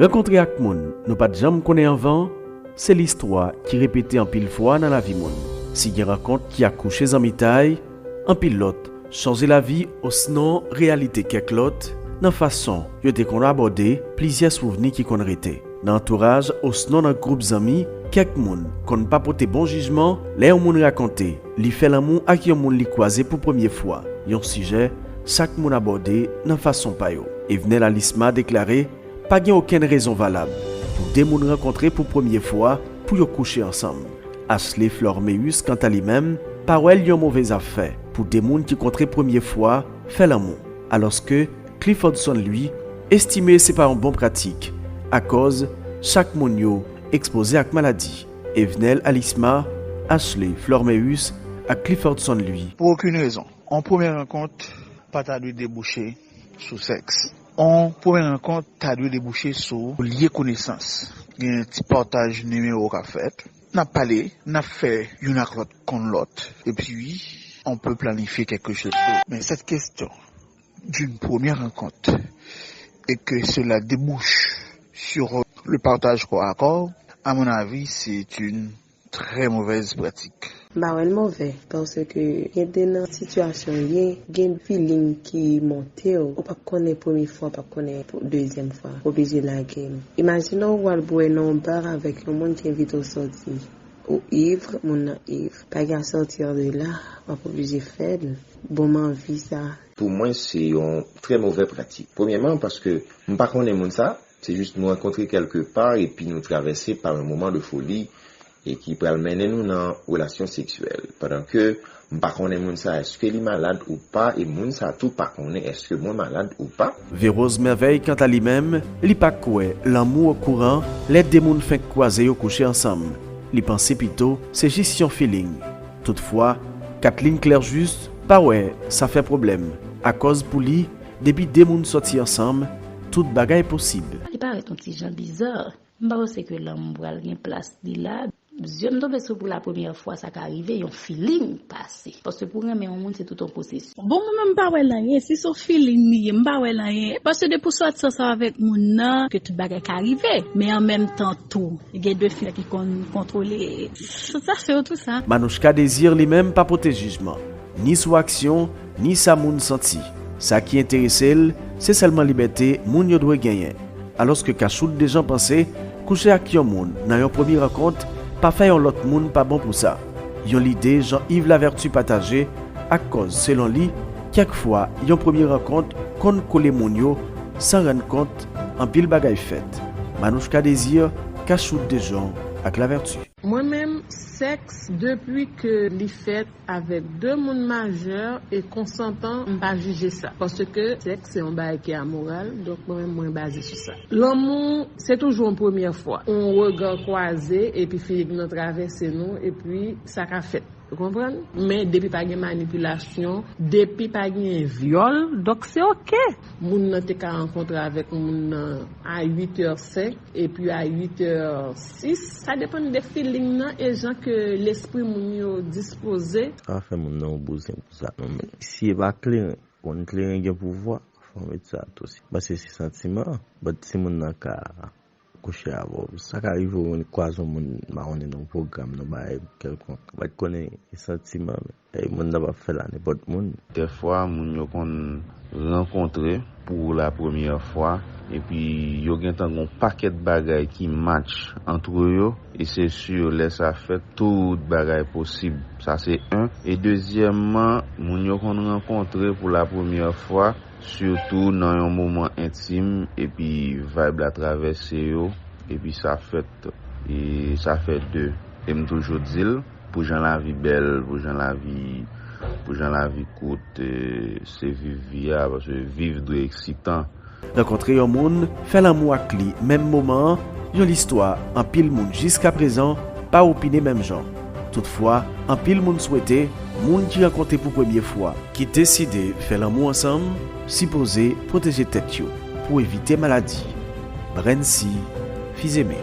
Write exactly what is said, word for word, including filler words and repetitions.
Rankontre ak moun nou pa t janm konnen anvan, se listwa ki repete anpil fwa nan lavi moun. Si gen rankont ki akouche zanmitay, anpil lòt chanje lavi osnon reyalite kèk lòt nan fason yo te konn abòde plizyè souvni ki konn rete. Nan antouraj osnon nan gwoup zanmi, kèk moun konn pa pote bon jijman lè yon moun rakonte li fè lanmou ak yon moun li kwaze pou premye fwa, yon sijè chak moun abòde nan fason pa yo. Evenel Alisma deklare pa gen okenn rezon valab pou de moun rankontre pou premye fwa pou yo kouche ansanm. Ashley Flormeus, kanta li menm, pa wè l yon move zafè pou de moun ki kontre premye fwa fè lanmou, alòske Cliffordson, li, estime se pa yon bon pratik, akòz chak moun yo ekspoze ak maladi. Evenel Alisma, Ashley Flormeus ak Cliffordson, li. Pou okenn rezon. Yon premye rankont pa ta dwe debouche sou sèks. Yon premye rankont ta dwe debouche sou lye konesans. Gen ti pataj nimewo k ap fèt. N ap pale, n ap fè youn ak lòt konn lòt. Epi, on peut planifier quelque chose d'autre. Mais cette question d'une première rencontre et que cela débouche sur le partage corps à corps, à mon avis, c'est une très mauvaise pratique. M pa wè l move, paske gen de nan sitiyasyon w ye, gen feeling ki monte w, ou p ap konnen premye fwa, w p ap konnen pou dezyèm fwa, w oblije lage l. Imajine w pral bwè nan yon bar avèk yon moun ki envite w sòti. Ou iv, moun nan iv. Pa gen à sortir de là, w ap oblije fè l. Bon, m anvi sa. Pou mwen, se yon trè move pratik. Premyèman, paske m pa konnen moun sa, se jis nou rankontre kèlke pa epi nou travèse pa yon moman de foli e ki pral mennen nou nan relasyon seksyèl. Pandan ke m pa konnen moun sa èske li malad ou pa e moun sa tou pa konnen èske mwen malad ou pa. Verose Merveille, kanta li menm, li pa kwè lanmou okouran lè de moun fenk kwaze yo kouche ansanm. Li panse pito se jis yon feeling. Toutfwa, Kathleen Clairjuste pa wè sa fè pwoblèm, akòz pou li, depi de moun sòti ansanm, tout bagay posib. Li parèt yon ti jan biza. M pa panse ke lanmou pral gen plas li la. Zye m tonbe sou pou la premyè fwa, sa ka rive, yon feeling pase. Paske pou renmen yon moun, se tout yon pwosesi. Bon, mwen menm m pa wè l anyen. Si se yon feeling li ye, m pa wè l anyen. Paske depi w sòti ansanm avèk moun nan, ke tout bagay ka rive. Men an menm tan tou, gen de fi ki konn kontwole sansasyon yo tou sa. Manouchka Désir li menm pa pote jijman, ni sou aksyon, ni sa moun santi. Sa ki enterese l, se sèlman libète moun yo dwe genyen. Alòske Cachoute Dejean panse, kouche ak yon moun nan yon premye rankont pa fè yon lòt moun pa bon pou sa. Yon lide Jean Yves Lavertu pataje, akòz, selon li, kèk fwa yon premye rankont konn kole moun yo san rann kont, anpil bagay fèt. Manouchka Désir, Cachoute Dejean ak Lavertu. Mwen menm, sèks, depi ke li fèt avèk de moun majè e konsantan, m pa jije sa. Paske sèks se yon bagay ki amoral, donk mwen menm mwen baze sou sa. Lanmou, se toujou yon premyè fwa. Yon rega kwaze, epi feeling nan travèse nou, epi sa ka fèt. Ou konprann? Men depi pa gen manipilasyon, depi pa gen vyòl, donk se oke. Moun nan te ka rankontre avèk moun nan a uit è senk, epi a uit è sis. Sa depann de feeling nan e jan ke lespri moun yo dispoze. Pa fè moun nan yon bouzen pou sa non, men si e pa kleren, konn kleren gen pouvwa, fò w met sa tou. Paske se santiman, but si moun nan ka kouche avè w. Sa ka rive w kwaze yon moun, m pa konnen, nan yon pwogram, nan bagay kèlkonk. Ou pa t konnen e santiman, men e moun nan p ap fè l a nenpòt moun. Dèfwa, moun yo konn rankontre pou la premyè fwa, epi yo gentan gen yon pakèt bagay ki match antre yo, e se si lè sa fèt, tout bagay posib. Sa se en. E dezyèmman, moun yo konn rankontre pou la premyè fwa, sitou nan yon moman entim, epi vibe la travèse yo, epi sa fèt, e sa fè de. E m toujou di l, pou jan lavi bèl, pou jan lavi, pou jan lavi kout, e, se viv vi a, paske viv dwe eksitan. Rankontre yon moun, fè lanmou ak li menm moman an, yon listwa anpil moun jiskaprezan pa opine menm jan. Toutfwa, anpil moun swete moun ki rankontre pou premye fwa, ki deside fè lanmou ansanm, sipoze pwoteje tèt yo pou evite maladi. Brency Fizeme.